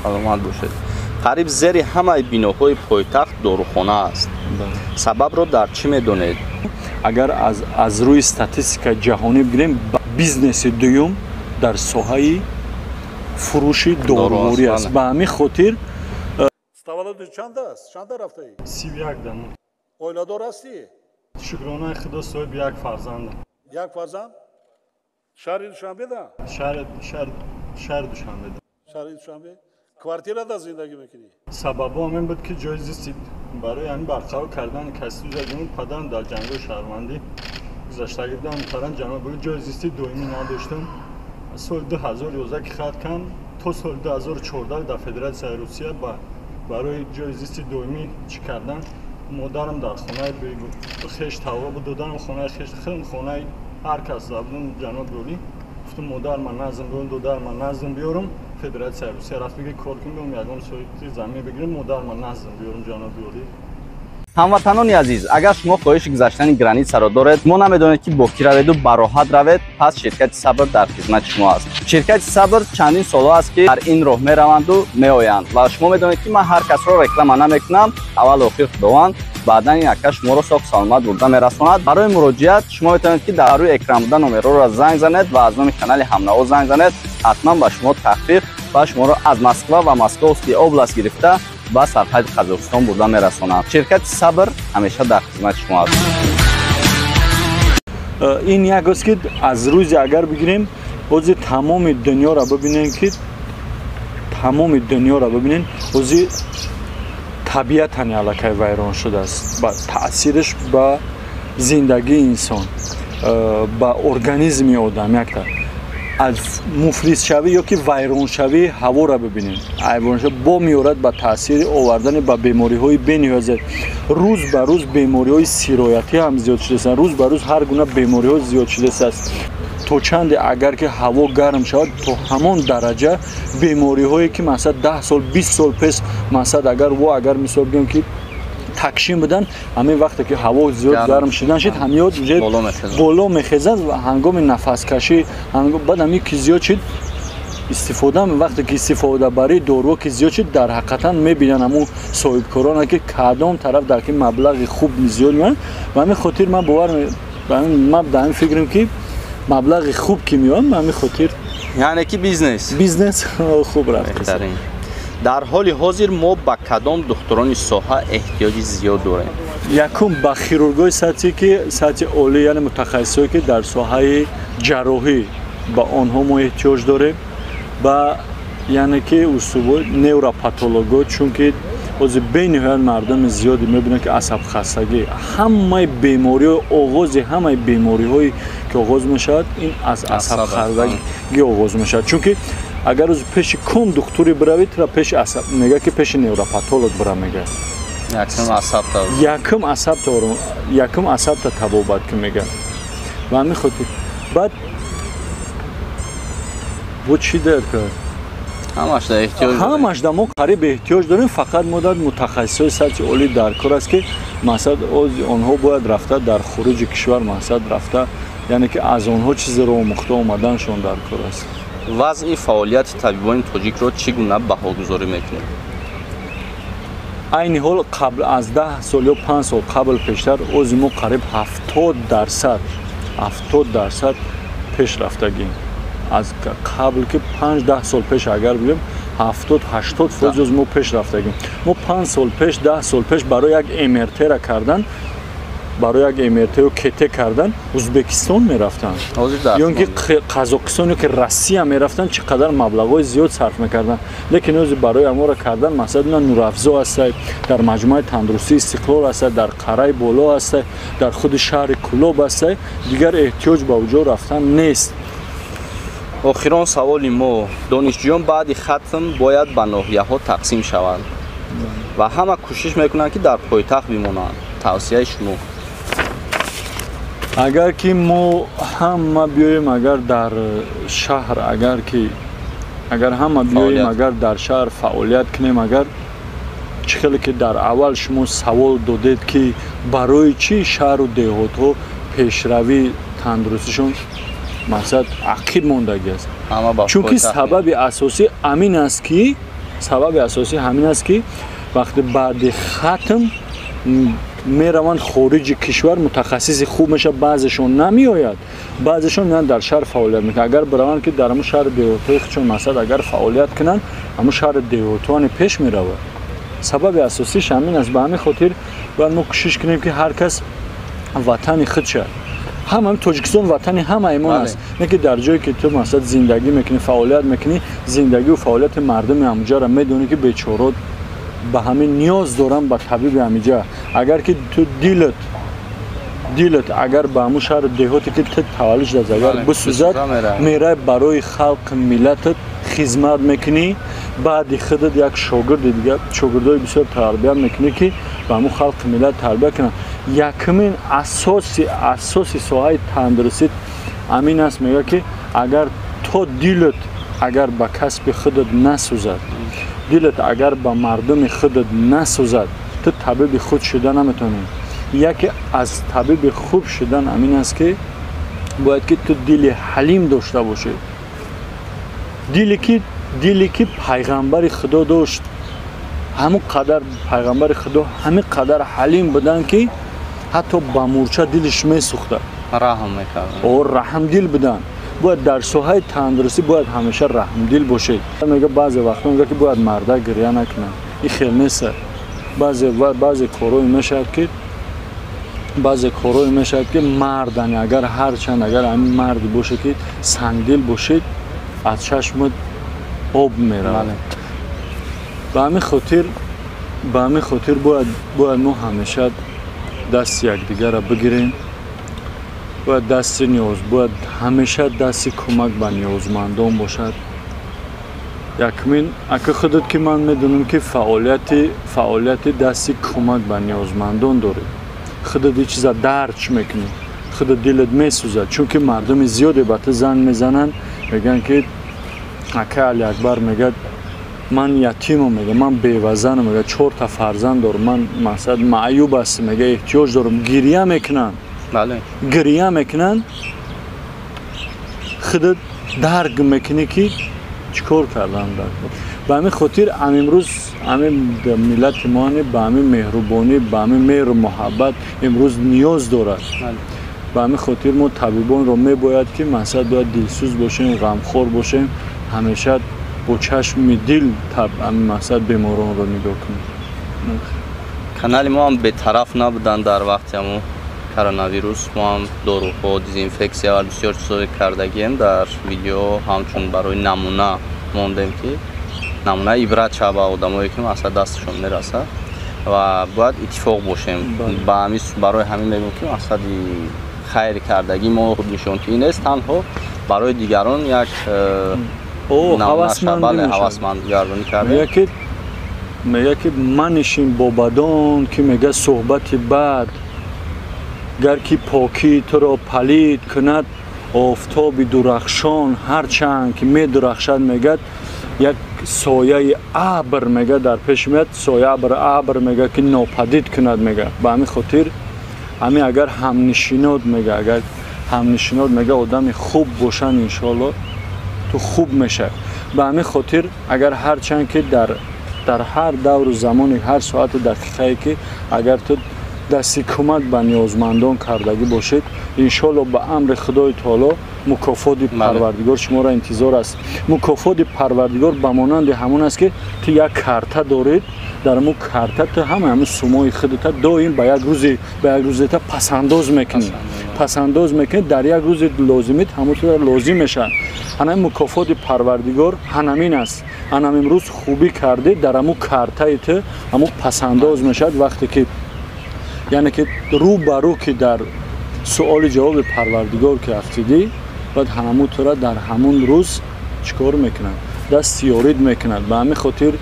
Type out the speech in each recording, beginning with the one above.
Саломат бошед. Қариб зери ҳамаи биноҳои пойтахт дорухона аст. Сабабро дар чӣ медонед? Агар аз рӯи статистикаи ҷаҳонӣ бигирем, бизнеси дуюм дар соҳаи фурӯши доруворӣ аст. Ба ҳамин хотир Таваллуди чанд аст? Чанда рафтаӣ? 31 дам. Оиладор ҳастӣ? Шукронаи Худо, соҳиби як фарзандам. Як фарзанд? Шаҳри Душанбеда? Шаҳри Душанбеда. Шаҳри Душанбе? Квартирада зиндагӣ мекунӣ? Сабабо ҳамин буд, ки ҷои зисти барои ҳамин барқарор кардани касби падарам дар ҷангҳои шаҳрвандӣ гузаштагӣ будам. Падарам ҷаноби ҷои зисти доимӣ надоштам. Соли 2011 ки хат кардам, то соли 2014 дар Федератсияи Русия барои ҷои зисти доимӣ чӣ кардан, модарам дар хонаи хеш тавба буд, додарам хонаи хеш, хелм хонаи ҳар кас будам. Ҷаноби олӣ, гуфтам, модар ман наздим биёрам, додар ман наздим биёрам, Федератсияи Русия рафт, биги кор кун, биём, ягон соҳиби замин бигирем, модар ман наздим биёрам, ҷаноби олӣ. Ҳамватанони азиз, агар шумо хоҳиши гузаштани границаро доред, шумо намедонед, ки бо кӣ раведу ба роҳат равед, пас ширкати «Сабр» дар хизмати шумо аст. Ширкати «Сабр» чандин солҳо аст, ки дар ин роҳ мераванду меоянд. Ва шумо медонед, ки ман ҳар касро реклама намекунам. Аввал охир Худованд, баъдан ин ака шуморо соҳ саломат бурда мерасонад. Барои муроҷиат шумо метавонед, ки дар рӯи экран буда номерҳоро занг занед ва аз номи канали Ҳамнаво занг занед. Ҳатман ба шумо тахфиф ва шуморо аз Москва ва Московский область гирифта ба сарҳади Қазоқистон бурда мерасонад. Ширкати «Сабр» ҳамеша дар хизмати шумо аст. Ин як аст, ки аз рӯзи агар бигирем, ҳозир тамоми дунёро бибинем, ки тамоми дунёро бибинем, ҳозир табиатан аллакай вайрон шудааст. Ба таъсираш ба зиндагии инсон, ба организми одам, якта аз муфлисшавӣ ё ки вайроншавии ҳаворо бибинем, бо меорад ба таъсири овардани ба бемориҳои бениҳоят зиёд. Рӯз ба рӯз бемориҳои сироятӣ ҳам зиёд шудааст, рӯз ба рӯз ҳар гуна бемориҳо зиёд шудааст. То чанде агар ки ҳаво гарм шавад, то ҳамон дараҷа бемориҳое, ки масалан 10 сол, 20 сол пеш, масалан агар во агар мисол бигӯем, ки такшин будан, ҳамин вақте ки ҳаво зиёд гарм шудан шид, ҳамиёт боло мехезад ва ҳангоми нафаскашӣ, баъд ҳамин ки зиёд шид истифода, вақте ки истифодабарии доруҳо ки зиёд шид, дар ҳақиқатан мебинанд ҳамун соҳибкорона, ки кадом тараф дар ки маблағи хуб зиёд меояд. Ба ҳамин хотир ман бовар, ман дар ҳамин фикрам, ки маблағи хуб ки меояд, ба ҳамин хотир. Яъне ки бизнес. Бизнес хуб рафт. Дар ҳоли ҳозир мо ба кадом духтурони соҳа эҳтиёҷи зиёд дорем? Якум, ба хирургои сатҳи ки сатҳи олӣ, яъне мутахассисое, ки дар соҳаи ҷарроҳӣ, ба онҳо мо эҳтиёҷ дорем, ба яъне ки усулҳои невропатолого, чунки ҳозир бениҳоят мардуми зиёде мебинанд, ки асабхастагӣ, ҳамаи бемориҳои, оғози ҳамаи бемориҳое ки оғоз мешавад, ин аз асабхастагӣ оғоз мешавад. Чунки агар рӯз пеши кум духтуре биравед, тура пеши асаб мега, ки пеши невропатолог бира, мега. Якум асабта табобат ки, мега. Ба ҳамин хотир баъд бо чӣ дар кард? Ҳамашда мо қариб эҳтиёҷ дорем, фақат мо дар мутахассисҳои сатҳи олӣ дар кор аст, ки масалан онҳо бояд рафта дар хуруҷи кишвар, масалан рафта, яъне ки аз онҳо чизеро омӯхта омаданшон дар кор аст. Вазъи фаъолияти табибони тоҷикро чӣ гуна баҳогузорӣ мекунед? Айни ҳол, қабл аз 10 сол ё 5 сол қабл пештар, ози мо қариб 70%, 70% пеш рафтагем аз қабл, ки 5-10 сол пеш агар бигӯем, 70-80% оз мо пеш рафтагем. Мо 5 сол пеш, 10 сол пеш барои як МРТ-ра кардан, барои як МРТ ё КТ кардан Ӯзбекистон мерафтанд ё ин ки Қазоқистон ё ки Россия мерафтанд, чӣ қадар маблағҳои зиёд сарф мекарданд. Лекин ҳозир барои аморо кардан, масалан, на Нурафзо ҳастай, дар маҷмӯаи тандурустии Истиқлол ҳастай, дар Қараи Боло ҳастай, дар худи шаҳри Кӯлоб ҳастай, дигар эҳтиёҷ ба уҷо рафтан нест. Охирон саволи мо: донишҷӯён баъди хатм бояд ба ноҳияҳо тақсим шаванд ва ҳама кӯшиш мекунанд, ки дар пойтахт бимонанд. Тавсияи шумо? Агар ки мо ҳама биёем, агар дар шаҳр, агар ки агар ҳама биёем, агар дар шаҳр фаъолият кунем, агар чӣ хеле ки дар аввал шумо савол додед, ки барои чӣ шаҳру деҳотҳо пешравии тандурустишон мақсад ақиб мондагӣ аст, чунки сабаби асосӣ амин аст, ки Сабаби асосӣ ҳамин аст, ки вақте баъди хатм мераванд хориҷи кишвар, мутахассиси хуб мешавад, баъзешон намеояд, баъзешон меоянд дар шаҳр фаъолият мекунанд. Агар бираванд, ки дар ҳамун шаҳри деҳотҳои худшон масалан агар фаъолият кунанд, ҳамун шаҳри деҳотҳоани пеш меравад. Сабаби асосиш ҳамин аст. Ба ҳамин хотир бояд мо кӯшиш кунем, ки ҳар кас ватани худ шавад. Ҳама Тоҷикистон ватани ҳамаи мо аст, не ки дар ҷое ки ту масалан зиндагӣ мекунӣ, фаъолият мекунӣ, зиндагиву фаъолияти мардуми ҳамуҷаро медонӣ, ки бечорот ба ҳамин ниёз доранд, ба табиби ҳамиҷа. Агар ки ту дилат агар ба ҳамун шаҳри деҳоте ки ту таваллуд шудааст, агар бисӯзад, мерай барои халқи миллатат хизмат мекунӣ, баъди худат як шогирди дигар, шогирдои бисёр тарбия мекунӣ, ки ба ҳамун халқи миллат тарбия кунанд. Якумин асоси соҳаи тандурустӣ ҳамин аст, мегӯяд, ки агар то дилат агар ба касби худат насӯзад, дилат агар ба мардуми худат насӯзад, ту табиби худ шуда наметавонӣ. Яке аз табиби хуб шудан ҳамин аст, ки бояд ки ту дили ҳалим дошта бошӣ, диле ки пайғамбари Худо дошт. Ҳамон қадар пайғамбари Худо ҳамин қадар ҳалим буданд, ки ҳатто ба мӯрча дилиш месӯхта, раҳм мекард. О, раҳмдил буданд. Бояд дар соҳаи тандурустӣ бояд ҳамеша раҳмдил бошед. Мега баъзе вақтҳо мега, ки бояд марда гиря накунад, ин хел нест. Баъзе корҳое мешавад, ки баъзе корҳое мешавад, ки мардани агар ҳарчанд агар ҳамин марде боше, ки сангдил бошед, аз чашмат об меравад. Ба ҳамин хотир бояд мо ҳамеша дасти якдигарро бигирем, бояд дасти ниёз, бояд ҳамеша дасти кӯмак ба ниёзмандон бошад. Якумин ака худат ки ман медонам, ки фаъолияти дасти кӯмак ба ниёзмандон дорӣ, худат ин чиза дарч мекунӣ, худат дилат месӯзад, чунки мардуми зиёде ба ту занг мезананд, мегӯянд, ки ака Алиакбар, мегӯяд, ман ятимам, мега, ман бевазанам, мега, чорта фарзанд дорам, ман масалан маъюб ҳастам, мега, эҳтиёҷ дорам. Гирья мекунанд, гирья мекунанд, худат дарк мекунӣ, ки чӣ кор кардан дар. Ба ҳамин хотир имрӯз ҳамин миллати мо ба ҳамин меҳрубонӣ, ба ҳамин меҳру муҳаббат имрӯз ниёз дорад. Ба ҳамин хотир мо табибонро мебояд, ки масалан бояд дилсӯз бошем, ғамхор бошем, ҳамеша бо чашми дил масалан беморонро нигоҳ кунем. Канали мо ҳам бетараф набуданд дар вақти ҳамун коронавирус. Мо ҳам доруҳо, дезинфексия ва бисёр чизҳое кардагием дар видео, ҳамчун барои намуна мондем, ки намуна ибрат шава ба одамое, ки масалан дасташон мерасад, ва бояд иттифоқ бошем. Барои ҳамин мегӯм, ки мақсади хайр кардагӣ мо нишонтиҳӣ нест, танҳо барои дигарон як ҳавасмандгардонӣ кардем. Мега, ки манишин бо бадон, ки мега суҳбати бад, гар ки покии туро палид кунад офтоби дурахшон, ҳарчанд ки медурахшад, мегӯяд, як сояи абр, мега, дар пеш меяд соя абр, мега, ки нопадид кунад, мега. Ба ҳамин хотир ҳамин агар ҳамнишинот, мега, агар ҳамнишинот, мега, одами хуб бошанд, иншоалло ту хуб мешавӣ. Ба ҳамин хотир агар ҳарчанд ки дар ҳар давру замоне, ҳар соату дақиқае ки агар ту дасти кӯмак ба ниёзмандон кардагӣ бошед, иншоалло ба амри Худои таоло мукофоти Парвардигор шуморо интизор аст. Мукофоти Парвардигор ба монанди ҳамон аст, ки ту як карта доред, дар ҳамун карта ту ҳама ҳамун сумои худата доим ба як рӯзи ба як рӯзета пасандоз мекунӣ, пасандоз мекунӣ, дар як рӯзи лозимит ҳамун тура лозим мешавад. Ҳанамин мукофоти Парвардигор ҳанамин аст. Ҳанамин рӯз хубӣ кардӣ, дар ҳамун картаи ту ҳамун пасандоз мешавад, вақте ки яъне ки рӯ ба рӯ ки дар суоли ҷавоби Парвардигор ки афтидӣ, баъд ҳамун тура дар ҳамун рӯз чӣ кор мекунад? Даст ёрид мекунад. Ба ҳамин хотир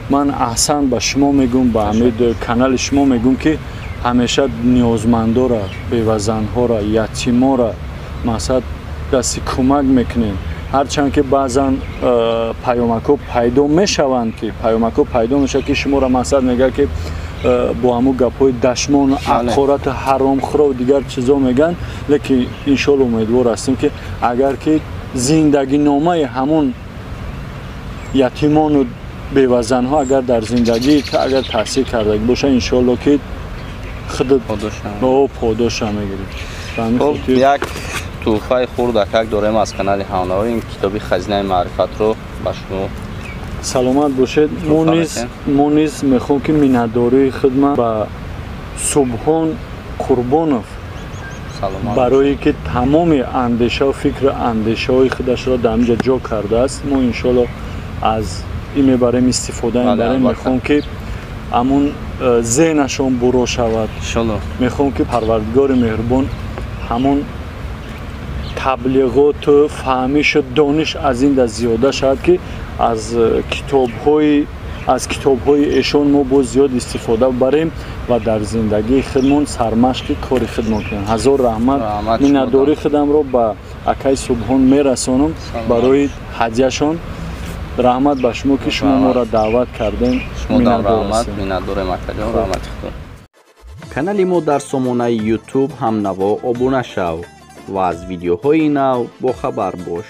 ман аҳсан ба шумо мегӯм, ба ҳамин канали шумо мегӯм, ки ҳамеша ниёзмандора, бевазанҳора, ятимора масалан дасти кӯмак мекунем. Ҳарчанд ки баъзан паёмакҳо пайдо мешаванд, ки паёмакҳо пайдо мешавад, ки шуморо масалан мегӯяд, ки бо ҳамун гапҳои дашмону ақорату ҳаромхӯру дигар чизо мегӯянд, лекин иншоалло умедвор ҳастем, ки агар ки зиндагиномаи ҳамун ятимону Бевазанҳо агар дар зиндагӣ агар таъсир кардаги боша, иншоалло ки худат подоша мегирӣ. Як тӯҳфаи хурдакак дорем аз канали Ҳавнаво, ин китоби Хазинаи маърифатро ба шумо. Саломат бошед. Мо низ мехоҳем ки миннатдории хидмат ба Субҳон Қурбонов барое ки тамоми андешаву фикру андешаҳои худашро дар инҷа ҷо кардааст, мо иншоалло аз ин мебарем, истифода мебарем. Мехоҳем ки ҳамун зеҳнашон буро шавад, мехоҳем ки Парвардигори меҳрубон ҳамун таблиғоту фаҳмишу дониш аз ин да зиёда шавад, ки аз китобҳои эшон мо боз зиёд истифода барем ва дар зиндагии худмон сармашқи кори худмон кунем. Ҳазор раҳмат. Миннатдории худамро ба акаи Субҳон мерасонам барои ҳадяшон. Раҳмат ба шумо ки шумо моро даъват кардем. Миннатдорем акаҷон, раҳмати худо. Канали мо дар сомонаи YouTube Ҳамнаво обуна шав ва аз видеоҳои нав бохабар бош.